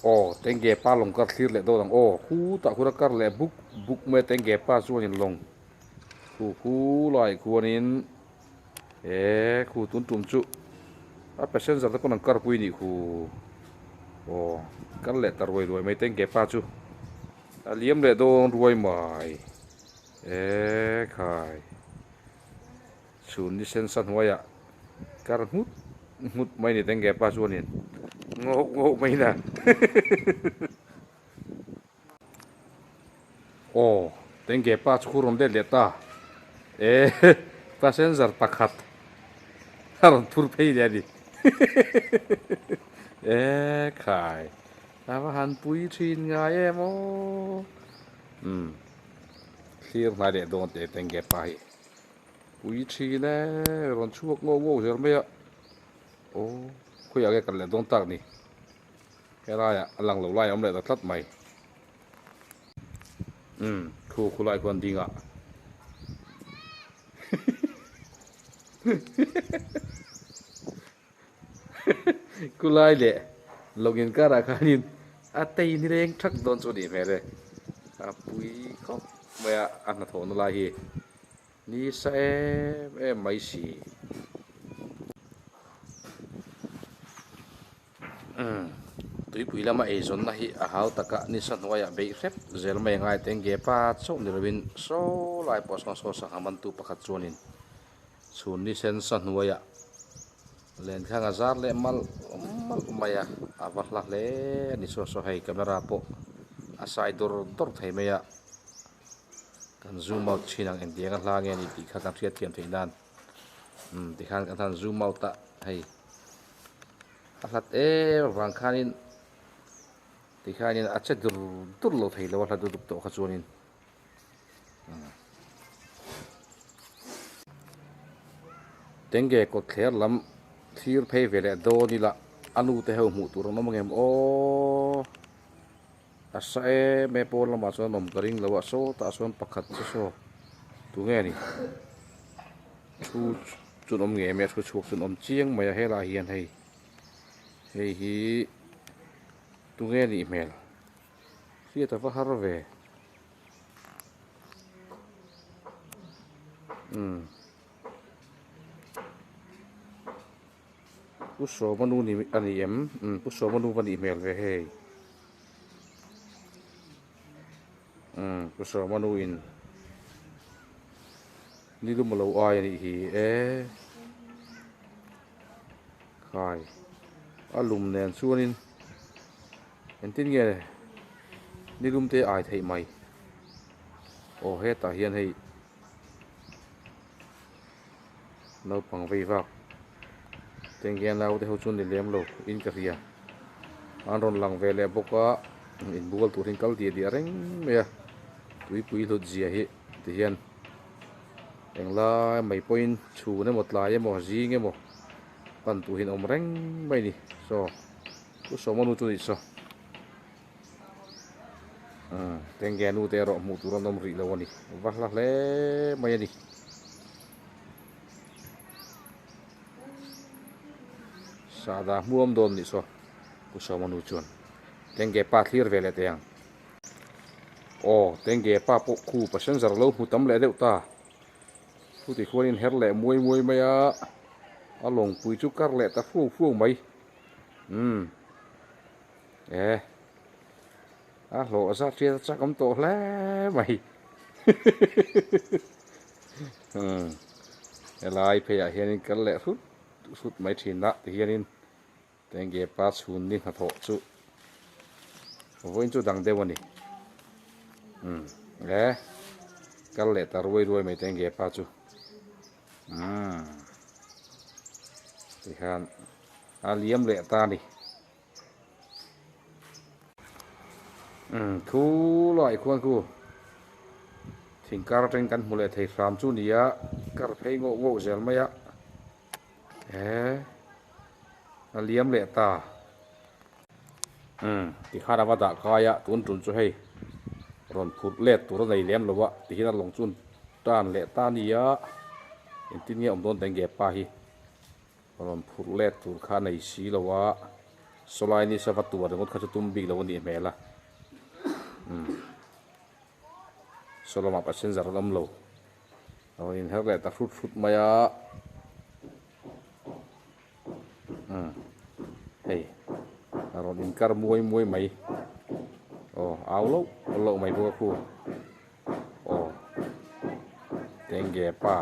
Aw tengge pa lawng kar thlir leh dawn ang aw khutah khuan a kar leh buk buk mai a tengge pa chuanin lawng khu khu laiah khuanin he khu tun tum chu a passenger te pawn an kar pui a nih khu aw kal leh ta ruai ruai mai tengge pa chu a liam leh dawn ruai mai ekhai. Chhun ni sen sa hnuaiah kar nghut nghut mai ni teng gepa chuanin ngawk ngawk mai na aw teng gepa chu khu rawn let leh ta e passenger pakhat a rawn phur phei leh a ni e khai a va han pui thin ngai em aw umm thlir hnai leh dawn teh teng gepa hi. Pui thin e, rawn chhuak ngawk ngawk zel mai a, aw khawiah nge kal leh dawn tak ni, helaiah a lang lo lai a awm leh ta tlat mai, umm khu khulai khuan ding ah khulai leh lawng inkarah khanin a tei ni reng thak dawn chu a nih hmel e, a pui khawp mai a, a hnathawhna lai hi. Ni sa em em mai si. Umm tuipui lama eizawnna hi a hau taka ni sa hnuaiah beih hrep zel mai angai teng ge pa chauh ni lovin saw lai pawh sawn saw sangha mantu pakhat chuanin chhun ni sen sa hnuaiah lenkhang a zar leh malh malh mai a, a va hla hle a ni saw saw hei camera pawh a sai dawr dawr thei mai a. Kan zoom out thin ang engtiang a hla nge a ni tih kha kan hriat thiam theih nan umm tikhan kan han zoom out a hei a hlat em avang khanin tikhanin a che dur dur lo thei lo a hla dudup tawh kha chuanin umm tenge kawt thler lam thlir phei ve leh dawn ila a nu te ho hmuh tur an awm ang em aww. A sa em em pawn lamah chuan awm ka ring lo a sawtah sawn pakhat chu saw tunge ni thu chu an awm ngei mai a thu chhuak chu an awm chiang mai a helaiah hian hei hei hi tunge nih hmel hriat a va har ve umm. Pu Sawma nu ni a ni em? Umm Pu Sawma nu va nih hmel ve hei. Umm Pu Sawma nu in ni lum a lo ai a nih hi e. Khai a lum nen chuanin engtin nge ni lum te ai theih mai. Aw hetah hian hei. Naupang vei vak teng hian naute ho chu ni lem lo in ka hria an rawn lang ve leh bawk a inbual tur hi kal diah diah reng mai a tuipui hlut zia hi ti hian englai mai pawhin chhun emaw tlai emaw zing emaw pan tur hi an awm reng mai a ni saw chu sawma nu chu a nih saw. Umm tenge nu te erawh hmuh tur an awm rih lo a ni va hla hle mai a ni. Sahdah hmuam dawn nih saw Pu Sawma nu chuan tenge pa thlir ve leh teh ang. Aw tenge pa pawh khu passenger lo hmu tam leh deuh ta chuti khuanin her leh muai muai mai a a lawngpui chu kar leh ta fuau fuau mai umm. E a hlawh zat hriat a chak awm tawh hle mai umm helai pheiah hianin kal leh hrut hrut mai thin a tihianin tenge pa chhun ni hnathawh chu vawiin chu dang deuh a ni umm e kal leh ta ruai ruai mai tenge pa chu umm tikhan a liam leh ta a ni. Umm thu laiah khuan khu thing kar atangin kan hmu leh thei hram chu ni a kar phei ngawh ngawh zel mai a he a liam leh ta umm tikhan a va dah kai a tun tum chu hei rawn phurh let tur a nei lem lo a tihian a lawng chu tan leh ta a ni a engtin nge awm dawn teh nge pa hi. Rawn phurh let tur kha a nei si lo a. Sawlai nisa va tuar ringawt kha chu tum bik lo a nih hmel a. Umm. Saw lamah passenger an awm lo. A rawn inher leh ta hrut hrut mai a. Umm. Hei a rawn inkar muai muai mai. Aw au loh loh mai bawk a khu. Aw Tengge pa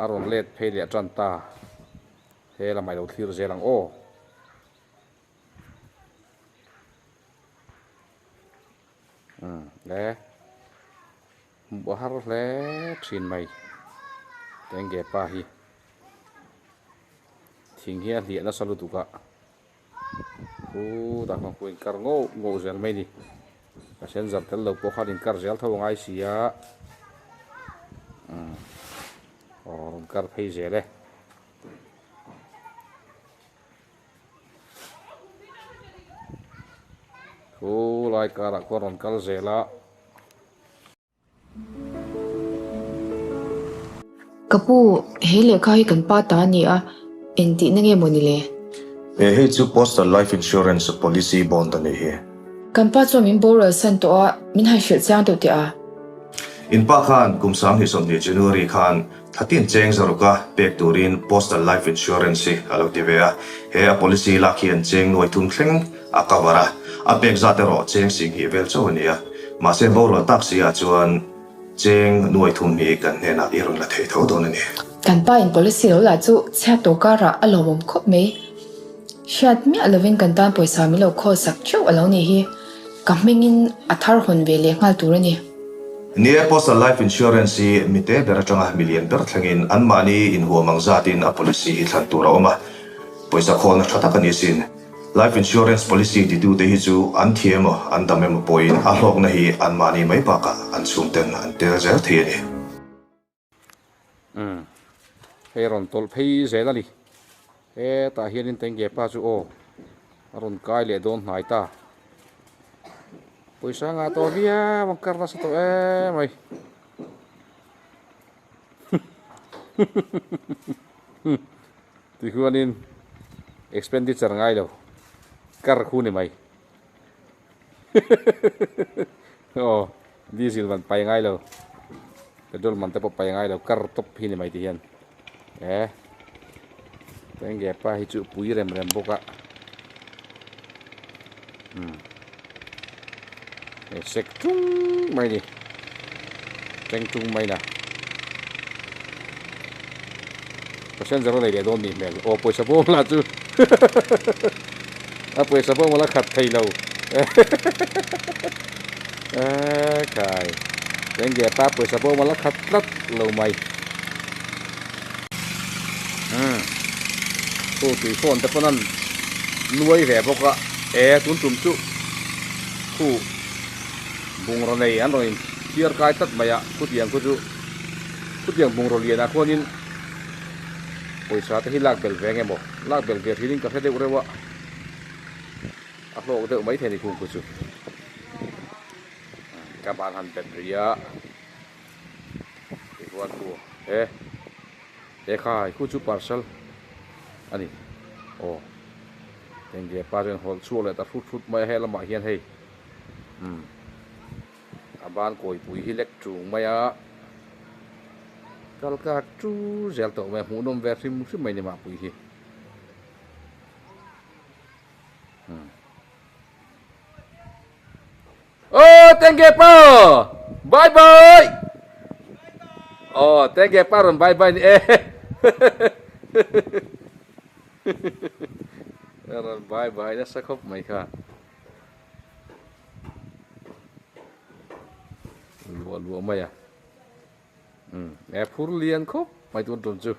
a rawn let phei leh tan ta. He lamah i lo thlir zel ang aw. Umm le hmuh a har hle thin mai Tengge pa hi thing hi a hliah nasa lutuk a khutah khan khu inkar ngauh ngauh zel mai a ni ka sen zar tel lo pawh khan inkar zel tho a ngai si a umm aw rawn kar phei zel e. Thu lai karah khuan rawn kal zel a. Ka pu, he lehkha hi kan pa ta a ni a, engtihna nge maw ni le? He hei chu Postal Life Insurance Policy Bond a nih hi. Kan pa chuan min boral san tawh a, min han hrilh chiang deuh teh a. In pa khan kum 2020 January khan Thlatin cheng zaruka pek turin Postal Life Insurance hi a lo ti ve a, he a policy lak hian cheng nuai thum thleng a cover a, a pek zat erawh cheng singhnih vel chauh a ni a, mahse borual tak si ah chuan cheng nuai thum hi kan hnenah i rawn la thei tho dawn a ni. Kan pa in policy lo lah chu chhiat tawh karah a lawmawm khawp mai. Hriat miah lovin kan tan pawisa min lo khawl sak theuh a lo nih hi. Ka hmingin a thar hawn ve leh nghal tur a ni. Ni e, Postal Life Insurance hi mite ber atanga milian ber thlengin anmahni inhuam ang zatin a policy hi thlan tur a awm a, pawisa khawlna tha tak a ni sin. Life Insurance policy titute hi chu an thi emaw an dam emaw pawhin a hlawkna hi anmahni mai bakah an chhungten an tel zel thei a ni. Umm hei a rawn tawlh phei zel a ni hetah hianin tengge pa chu aw a rawn kai leh dawn hnai ta pawisa ngah tawh viau ang kar nasa tawh em mai tichuanin expenditure ngai lo kar khu ni mai Aw diesel man pai ngai lo petrol man te pawh pai ngai lo kar tawp hi ni mai ti hian e tenge pa hi chu pui rem rem bawk a umm sek tung mai ni teng tung mai na passenger a nei leh dawn nih hmel aw pawisa bawm lah chu a pawisa bawm ala khat thei lo ekhai enge pa pawisa bawm ala khat tlat lo mai umm chu tui phone te pawn an nuai ve bawk a e tun tum chu khu bungraw nei an rawn in thiar kai tlat mai a khutiang khu chu khutiang bungraw lianah khuanin pawisa te hi lak belh ve nge maw lak belh ve thin in ka hre deuh reuh a a hlawk deuh mai thei a ni khung khu chu ka ban han bet rih a tichuan khu he he khai khu chu parcel a ni aw enge pa chuan hawlh chhuak leh ta hrut hrut mai a he lamah hian hei umm. A ban kawipui hi lek tung mai a, kal kak chu zel tawh mai a, hmuhnawm ve hrim hrim mai ni mahpui hi. Hmm. Oh, thank you pa. Bye bye. Oh, thank you pa ron bye bye ni e. Ron bye bye nasa khawp mai kha. Luah luah mai a umm e phur lian khawp mai tun tum chu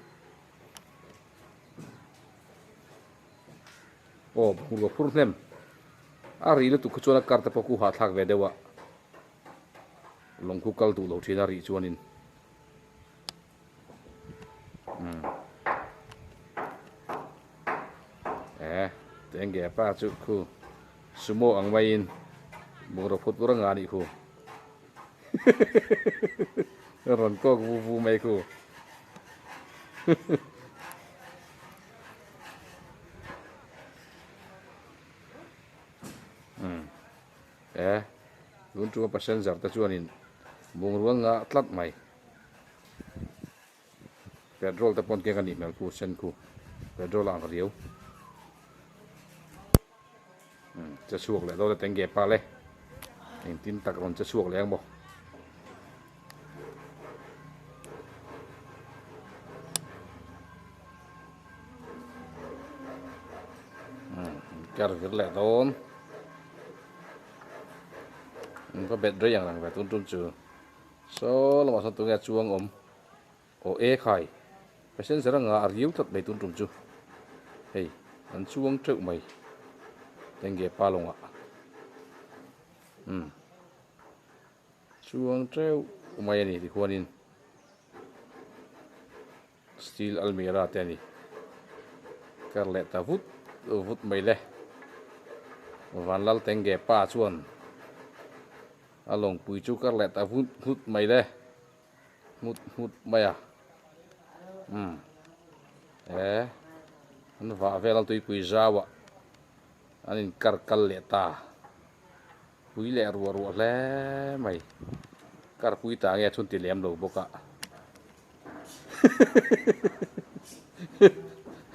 aw bungrua phur hnem a rih lutuk khu chuan a kar te pawh khu hahthlak ve deuh a lawng khu kal duh lo thin a rih chuanin umm e tenge pa chu khu sumo ang maiin bungraw phut vur anga anih khu rawn kawk vu vu mai khu E tun tuma passenger te chuanin bungrua ngah tlat mai. Petrol te pawn keng a nih hmel khu sen khu petrol a ang riau. Che chhuak leh dawn e tenge pal e engtin tak rawn che chhuak leh ang maw. Kar vir leh dawn ka bet rei ang reng ve tun tum chu saw lamah sawn tunge chuang awm aw e khai passenger anga a riu tlat mai tun tum chu hei an chuang teuh mai tenge pa lawngah umm chuang teuh mai a ni tikhuanin. Steel almirah te a ni. Kar leh ta vut vut mai le. Vanlal Tenge pa chuan a lawngpui chu kar leh ta vut vut mai le. Nghut nghut mai a. Umm. E an vah vel a tuipui zau ah an in kar kal leh ta. Pui leh ruah ruah hle mai. Kar pui ta nge chhun ti lem lo bawk a.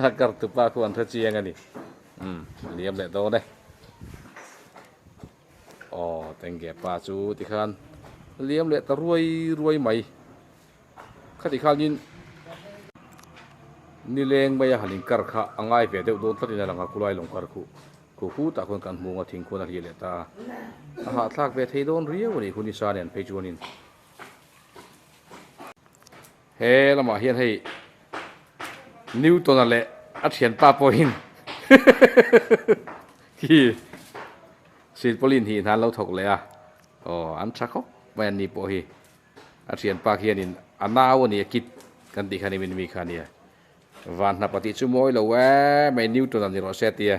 A kar tupa khu an hre chiang a ni. Umm liam leh dawn e. Aw tenge pa chu tikhan liam leh ta ruai ruai mai. Khati khanin nileng maia han inkar kha a ngai ve deuh dawn tlatin a lang a kulai lawng kar khuh khu khutah khuan kan hmung a thingkhuan a hliah leh ta a. A hahthlak ve thei dawn riau a nih hun i sa nen phei chuanin. He lamah hian hei Newton-a leh a thianpa pawhin khi silpaulin hnih hna an lo thawk leh a, aw an tha khawp mai an ni pawh hi a thianpa khianin a nau a ni a kit kan tih kha ni mi kha a nia van hnap a tih chu mawi lo e mai Newton-a ni rawh se a tia.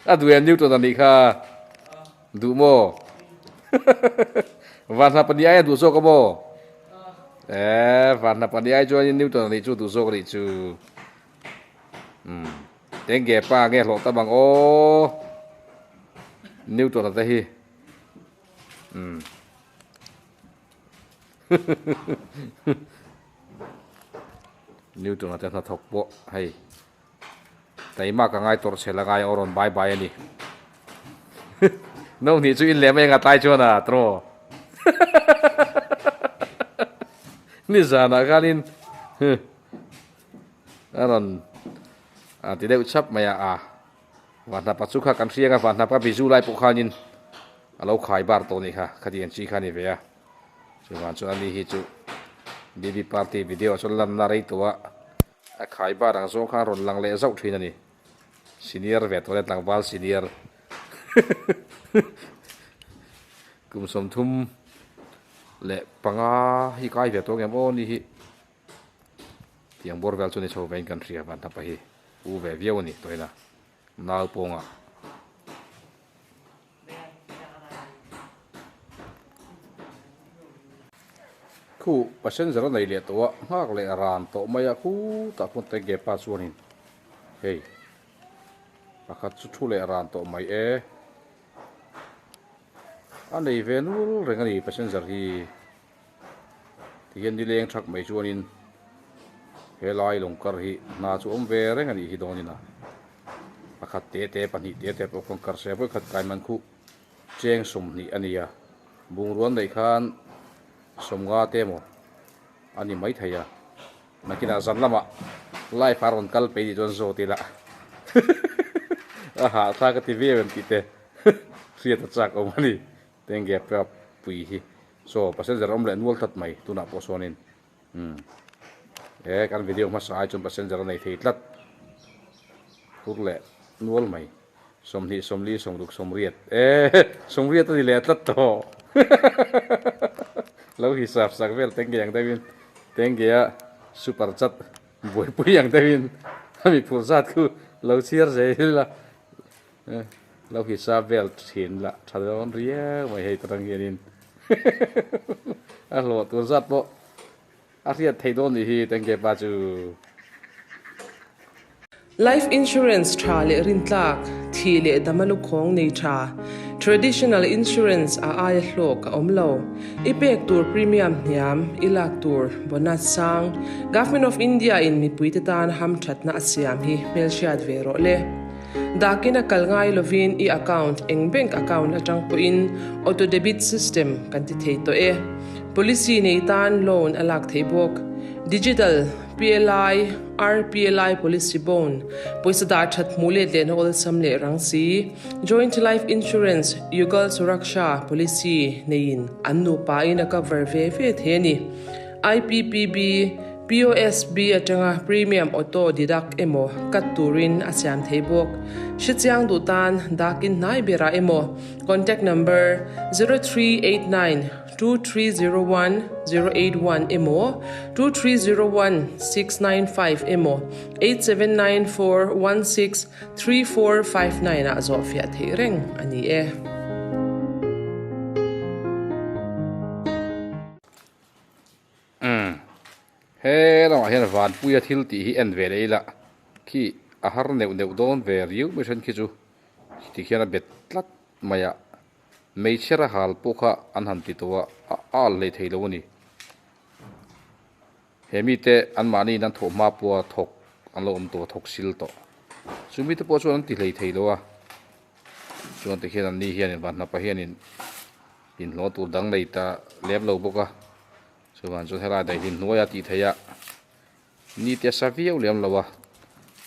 A duh em Newton a nih kha duh maw Vanhna pahnih ai a duh zawk a maw eh Vanhna pahnih ai chuan Newton a nih chu duh zawk a nih chu umm tenge pa nge hlawh tam ang aw Newton a te hi umm Newton a te hnathawk pawh hei taima ka ngai tawrh chhel a ngai aw rawn bai bai a ni no hnih chu in leh mai anga tlai chuan a tro ni zanah khanin a rawn a ti deuh chap mai a a Vahnapa chu kha kan hriang a Vahnapa bizu lai pawh khanin a lo khai bar tawh nih kha khatiang chi kha a ni ve a chuvang chuan ani hi chu BB party video chuan lanna rei tawh a a khai bar ang zawng khan rawn lang leh zauh thin a ni senior ve tawh le tlangval senior kum 30 leh panga hi kai ve tawh ang em aw ni hi. Tiang bawr vel chu ni chho vein kan hria van hnapa hi u ve viau a ni tawhin a nau pawngah. Khu passenger a nei leh tawh a nghak leh ran tawh mai a khutah khuan tenge pa chuanin hei pakhat chu thu leh ran tawh mai e a nei ve nul reng a ni passenger hi. Tihian nileng thak mai chuanin helai lawng kar hi hna chu awm ve reng a nih hi dawnin a pakhat te te pahnih te te pawh khawn kar se vawikhat kai man khuh cheng 20 a ni a bungrua neih khan 50 te emaw a ni mai thei a nakinah zan lamah live a rawn kal peih tih chuan zawt ila a hahthlak a ti viau em tih te hriat a chak awm a ni. Tenge pep pui hi saw passenger awm leh nual tlat mai tunah pawh sawnin umm he kan video hmasa ai chuan passenger a nei thei tlat phur leh nual mai 20 40 60 80 e 80 a ni leh tlat tawh lo hisap sak vel tenge ang deuhin tenge a super chat buaipui ang deuhin a mi phur zat khu lo chhiar zel ila. Lo hisap vel thin lah tha dawn riau mai hei ta tang hianin a hlawh tur zat pawh a hriat theih dawn nih hi tengke pa chu. Life insurance tha leh rintlak, thih leh dama lukhawng nei tha, traditional insurance a aia hlawk a awm lo. I pek tur premium hniam, i lak tur bonus sang, Government of India in mipuite tan hamthatna a siam hi hmelhriat ve rawh le. Dakin a kal ngai lovin i account eng bank account atang pawhin auto debit system kan ti thei tawh e. Policy nei tan loan a lak theih bawk. Digital PLI, RPLI policy bond, pawisa dah that hmuh let lehna awlsam leh rang si, Joint Life Insurance, Yugal Suraksha policy neiin an nupa in a cover ve ve thei a ni. IPPB, POSB atanga premium auto deduct emaw cut turin a siam thei bawk. Hrechiang duh tan dakin hnai berah emaw contact number 0389 2301 081 emaw 2301 695 emaw 8794 16 3459 ah zawh fiah theih reng a ni e. Umm he lamah hian Vanpuia thil tih hi en ve leh ila khi a har neuh neuh dawn ve riau mai then khi chu ti khian a bet tlat mai a hmeichhia hal pawh kha an han ti tawh a a al hlei thei lo a ni he mite anmahni in an thawh hma pawha thawk an lo awm tawh a thawk sil tawh chu mite pawh chuan an ti hlei thei lo a chuan tikhian an ni hianin Vanhnapa hianin. Inhlawh tur dang nei ta lem lo bawk a, chuvang chuan helai daihlim hnuaia tih theih a ni te a sa viau lem lo a,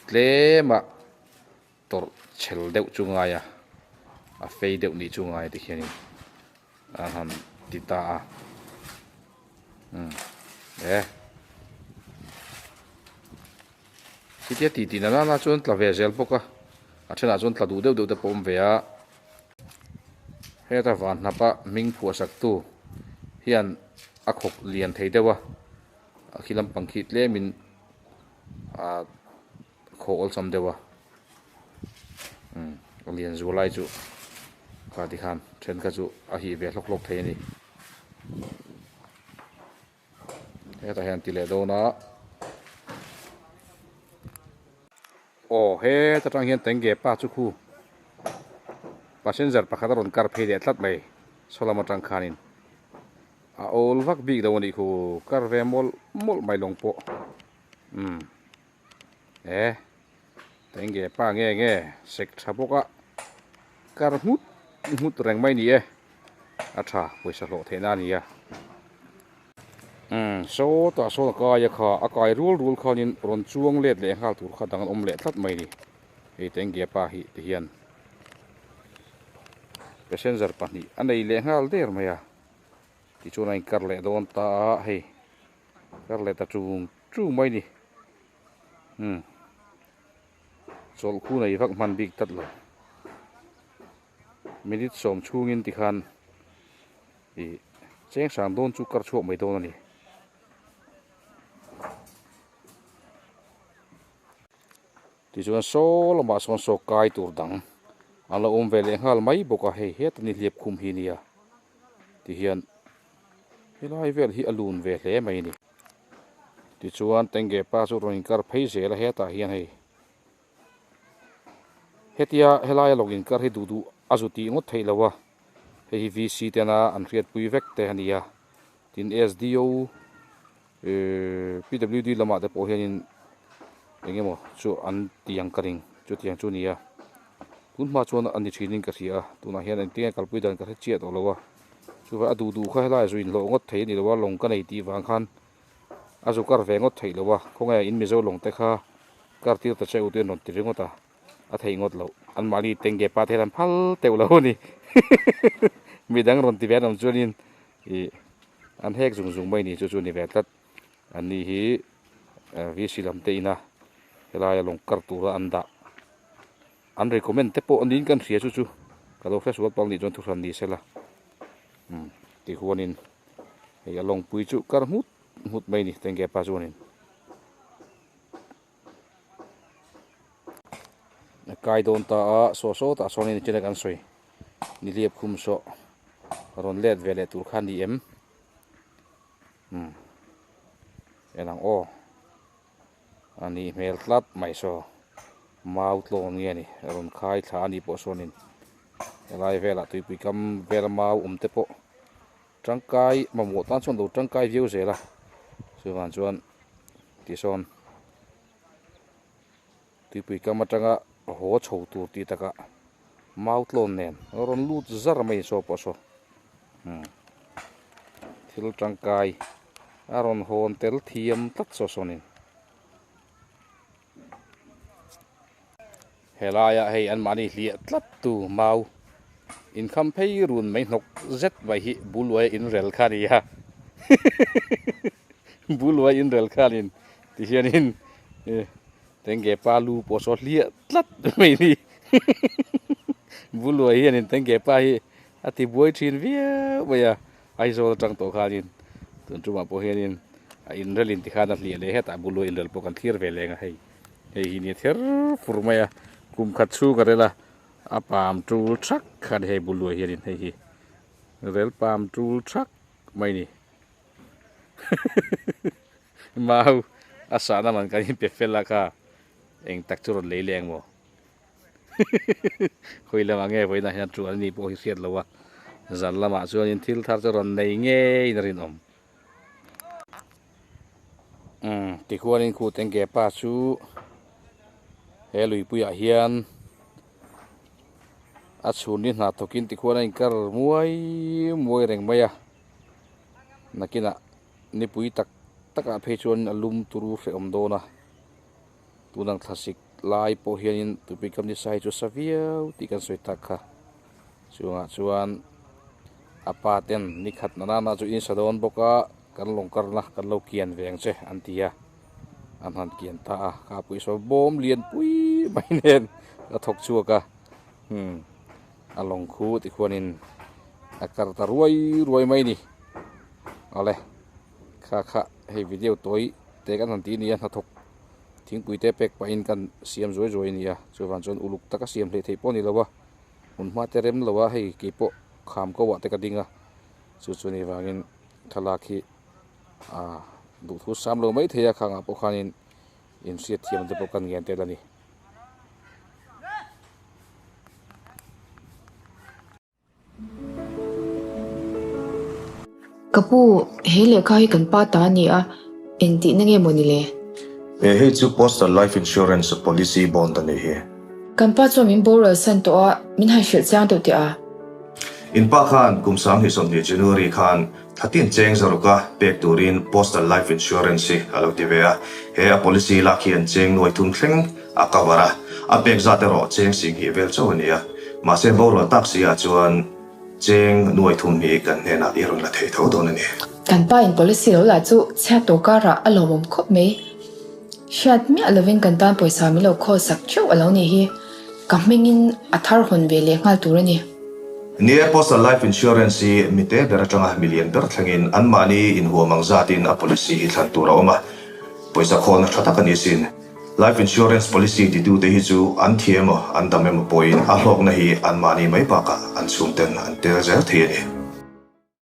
tlema tawrh chhel deuh chu ngai a, a fei deuh nih chu ngai tikhianin a han ti ta a, umm e chutia tih tih na nana chuan tla ve zel bawk a, a thenah chuan tla duh deuh deuh te pawh a awm ve a. Heta van hnapa hming phuahsaktu hian a khawk lian thei deuh a, a khi lampang khi tlemin aa khaw awlsam deuh a, umm a lian zual lai chu kha tikhan then kha chu a hih ve hlawk hlawk thei a ni. Hetah hian ti leh dawn a aw heta tang hian tenge pa chu khu passenger pakhat a rawn kar phei leh tlat mai saw lam atang khanin a awl vak bik lo a nih khu kar ve mawlh mawlh mai lawng pawh umm e tenge pa nge nge sek tha bawk a kar nghut nghut reng mai a ni e. A tha pawisa hlawh theihna a ni a umm sawtah sawn a kai a kha a kai rual rual khanin rawn chuang let leh nghal tur kha dang an awm leh tlat mai a ni hei tenge pa hi ti hian passenger pahnih a nei leh nghal der mai a tichuan a inkar leh dawn ta a hei kar leh ta chung chung mai a ni umm chawlh khu nei vak hman bik tlat lo. Minute sawm chhungin tikhan ih cheng sang dawn chu kar chhuak mai dawn a ni. Tichuan saw lamah sawn saw kai tur dang an lo awm ve leh nghal mai bawk a, hei heta ni hliap khum hi nia tihian helai vel hi a lun ve hle mai a ni. Tichuan tenge pa chu rawn inkar phei zel a hetah hian hei. Hetia helaia lawng inkar hi duh duh a zu tih ngawt theih lo a, hei hi VC tena an hriatpui vek te a ni a, tin SDO ehh PWD lamah te pawh hianin eng emaw chu an ti ang ka ring chutiang chu a ni a, tun hma chuan a ni thinin ka hria a, tunah hian engtin nge kalpui dan ka hre chiah tawh lo a, chuvang a duh duh kha helaiah zu inhlawh ngawt thei a ni lo a, lawng ka nei tih vang khan a zu kar ve ngawt theih lo a, khawnge in Mizo lawng te kha kar tir ta che u tih an rawn ti ringawt a, a theih ngawt loh. Anmahni tenge pa te hian an phal teuh lo a ni. Midang rawn ti ve an awm chuanin ih an hek zung zung mai ni chu chu a ni ve tlat. Anni hi VC lam te ina helaia lawng kar tura an dah an recommend te pawh niin kan hria chu chu ka lo hre sual pang nih chuan thuhran ni sela umm tihuanin hei a lawngpui chu kar nghut nghut mai a ni tenge pa chuanin. A kai dawn ta a saw saw tah sawn in chen a kan sawi nihliap khum saw rawn let ve leh tur kha a ni em umm en ang aw a nih hmel tlat mai saw. Mau tlawn nge ni rawn khai thla a nih pawh sawnin helai velah tuipui kam vela mau awm te pawh tangkai mamawh tan chuan lo tangkai viau zel a chuvang chuan tisawn tuipui kam atanga haw chho tur tih takah mau tlawn nen rawn lut zar mai saw pawh saw umm thil tangkai a rawn hawn tel thiam tlat saw sawnin. Helaia hei anmahni hliah tlat tu mau inkham phei run mai hnawk zet mai hi buluai inrel kha a ni a buluai inrel khanin ti hianin tenge pa lu pawh saw hliah tlat mai ni buluai hianin tenge pa hi a ti buai thin viau mai a. Aizawl atang tawh khanin tun tumah pawh hianin a inrel in tikhan a hliah leh hetah bul luah inrel pawh kan thlir ve leng a hei hei hi nia ther fur mai a kum khat chhung a rel a a pam tul thak kha a ni hei bul luah hianin hei hi rel pam tul thak mai a ni mau a sahna man kan inpe fel a kha eng tak chu rawn lei leh ang maw. Khawi lamah nge vawiinah hian ṭuan a nih pawh hi hriat loh a, zan lamah chuanin thil thar chu rawn nei ngeiin a rinawm. Umm tikhuanin khu tengge pa chu he luipuiah hian a chhun ni hna thawkin tikhuan a inkar muai muai reng mai a, nakinah nipui tak takah phei chuan a lum turu hrehawm dawn a. Tunang thlasik lai pawh hianin tupui kam nisa hi chu sa viau tih kan sawi tak kha. Chungah chuan a pa ten nikhat na nana chu in sa dawn bawk a, kan lawng karna kan lo kian ve ang che an ti a, an han kian ta a, kha pawh hi sawi bawm lian pui mai nen a thawk chhuak a, hmm a lawng khu tikhuanin a kar ta ruai ruai mai ni. Awle kha kha hei video tawi te kan han ti nia hnathawk. Thingpui te pek pahin kan siam zuai zuai a ni a, chuvang chuan uluk taka siam hleh theih pawh a ni lo a, hmun hma te rem lo a, hei kei pawh kham ko ah te ka ding a, chu chu ni vangin thlalak hi ah duhthu sam lo mai thei a, khangah pawh khanin inhriat thiam te pawh kan ngen tel a ni. Ka pu, he lehkha hi kan pa ta a ni a, engtihna nge maw ni le? He hei chu Postal Life Insurance Policy Bond a nih hi. Kan pa chuan min boral san tawh a, min han hrilh chiang deuh teh a. In pa khan kum 2020 January khan thlatin cheng zaruka pek turin Postal Life Insurance hi a lo ti ve a, he a policy lak hian cheng nuai thum thleng a cover a, a pek zat erawh cheng singhnih vel chauh a ni a, mahse borual tak si ah chuan cheng nuai thum hi kan hnenah i rawn la thei tho dawn a ni. Kan pa in policy lo lah chu chhiat tawh karah a lawmawm khawp mai. Hriat miah lovin kan tan pawisa min lo khawl sak theuh a lo nih hi. Ka hmingin a thar hawn ve leh nghal tur a ni. Ni e, Postal Life Insurance hi mite ber atanga milian ber thlengin anmahni inhuam ang zatin a policy hi thlan tur a awm a, pawisa khawlna tha tak a ni sin. Life Insurance Policy titute hi chu an thi emaw an dam emaw pawhin a hlawkna hi anmahni mai bakah an chhungten an tel zel thei a ni.